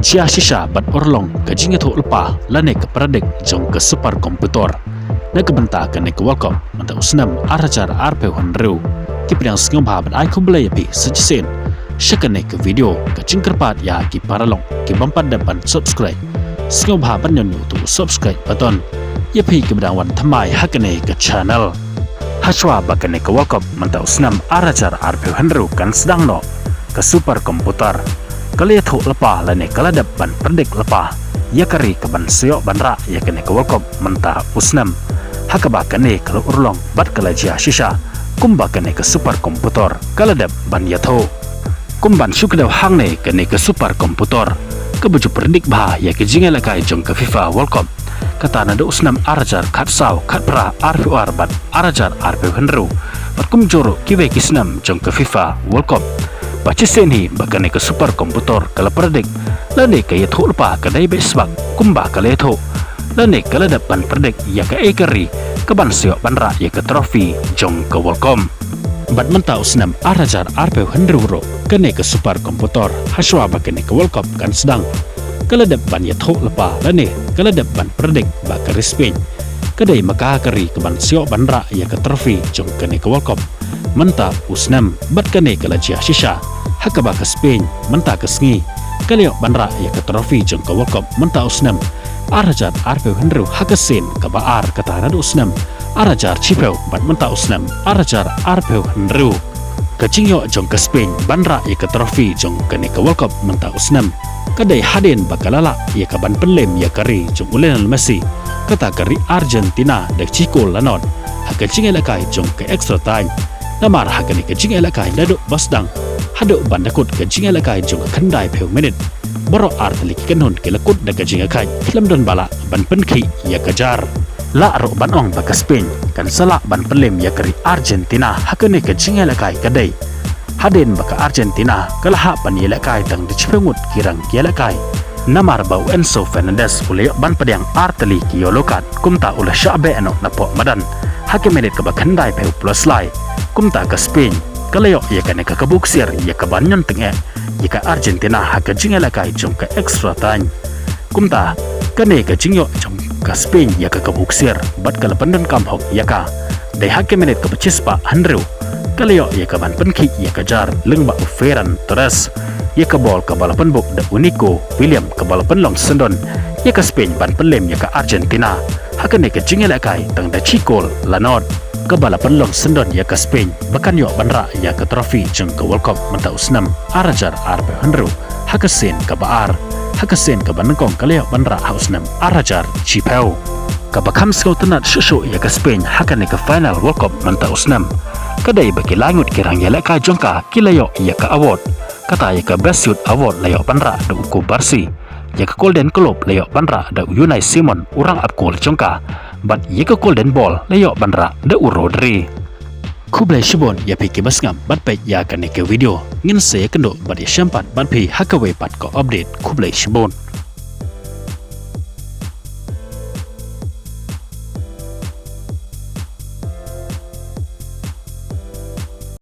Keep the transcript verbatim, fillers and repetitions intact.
jia shisha bad urlong ka jingïathuhlypa lane ka predict jong ka supercomputer na ka bynta kane ka World Cup mynta u snem ar hajar arphew hynriew. Ki pdiang sngewbha ban ai khublei ïa phi sa shisien sha kane ka video. Ka jingkyrpad ïa ki paralok ki bym pat dep ban subscribe, sngewbha ban ñion ïa utu u subscribe button. Ïa phi kiba dang wan thymmai ha kane ka channel. Hashwa ba kane ka World Cup mynta u snem ar hajar arphew hynriew kan sdang noh, ka supercomputer ka la ïathuhlypa lane ka la dep ban predict lypa ïa ka ri kaban sa ïoh ban rah ïa kane ka World Cup mynta u snem, ha kaba kane ka la urlong bad ka la jia shisha kumba kane ka supercomputer ka la dep ban ïathuh. Kum ban shu kdew hangne, kane ka supercomputer kaba ju predict bha ïa ka jingïalehkai jong ka FIFA World Cup, kata naduh u snem ar hajar khatsaw, khatphra, arphew ar bad ar hajar arphew hynriew bad kumjuh ruh kiwei ki snem jong ka FIFA World Cup. Ba shisien hi ba kane ka supercomputer ka la predict lane ka ïathuhlypa ka dei beit sbak kumba ka la ïathuh lane ka la dep ban predict ïa kaei ka ri kaban sa ïoh ban rah ïa ka trophy jong ka World Cup. Bad mynta u snem ar hajar arphew hynriew ruh, kane ka supercomputer, hashwa ba kane ka World Cup kan sdang, ka la dep ban ïathuhlypa lane ka la dep ban predict ba ka ri Spain ka dei ma ka ka ri kaban sa ïoh ban rah ïa ka trophy jong kane ka World Cup mynta u snem. Bad kane ka la jia shisha, ha kaba ka Spain mynta ka sngi ka la ïoh ban rah ïa ka trophy jong ka World Cup mynta u snem ar hajar arphew hynriew ha ka sien kaba ar, kata naduh u snem ar hajar shiphew bad mynta u snem ar hajar arphew hynriew. Ka jingïoh jong ka Spain ban rah ïa ka trophy jong kane ka World Cup mynta u snem ka dei hadien ba ka la lah ïa kaban pynlem ïa ka ri jong u Lionel Messi, kata ka ri Argentina, da shi kol la nod ha ka jingïalehkai jong ka extra time. Namar ha kane ka jingïalehkai naduh ba sdang haduh ban da kut ka jingïalehkai jong ka khyndai phew minit, baroh ar tylli ki kynhun ki la kut da ka jingïakhaid khlem don ba lah ban pynkhih ïa ka jar. Lah ruh ban ong ba ka Spain kan sa lah ban pynlem ïa ka ri Argentina ha kane ka jingïalehkai ka dei hadien ba ka Argentina ka la hap ban ïalehkai tang da shiphew ngut ki rang ki ïalehkai, namar ba u Enzo Fernandez u la ïoh ban pdiang ar tylli ki yellow card, kumta u la shah beh noh napoh madan ha ka minit kaba khyndai phew plus lai. Kumta ka Spain ka la ïoh ïa kane ka kabu ksiar ïa kaban ñion tyngeh ïa ka Argentina ha ka jingïalehkai jong ka extra time. Kumta kane ka jingïoh jong ka Spain ïa ka kabu ksiar bad ka la pyndonkam hok ïa ka dei ha ka minit kaba shispah hynriew, ka la ïoh ïa kaban pynkhih ïa ka jar lyngba u Ferran Torres, ïa ka bol kaba la pynbuk da u Nico Williams kaba la pynlong syndon ïa ka Spain ban pynlem ïa ka Argentina ha kane ka jingïalehkai tang da shi kol la nod, kaba la pynlong syndon ïa ka Spain ba kan ïoh ban rah ïa ka trophy jong ka World Cup mynta u snem ar hajar arphew hynriew ha ka sien kaba ar, ha ka sien kaba nyngkong ka la ïoh ban rah ha u snem ar hajar shiphew. Kaba kham sngewtynnat shuh shuh ïa ka Spain ha kane ka final World Cup mynta u snem ka dei ba ki lai ngut ki rang ïalehkai jong ka ki la ïoh ïa ka award. Kata ïa ka Best Youth Award la ïoh ban rah da u Cubarsí, ïa ka Golden Glove la ïoh ban rah da u Unai Simón, u rangap kol jong ka, bad ïa ka Golden Ball la ïoh ban rah da u Rodri. Khublei shibun ïa phi kiba sngap bad peit ïa kane ka video. Ngin sa ïakynduh bad ïashem pat bad phi ha kawei pat ka update. Khublei shibun.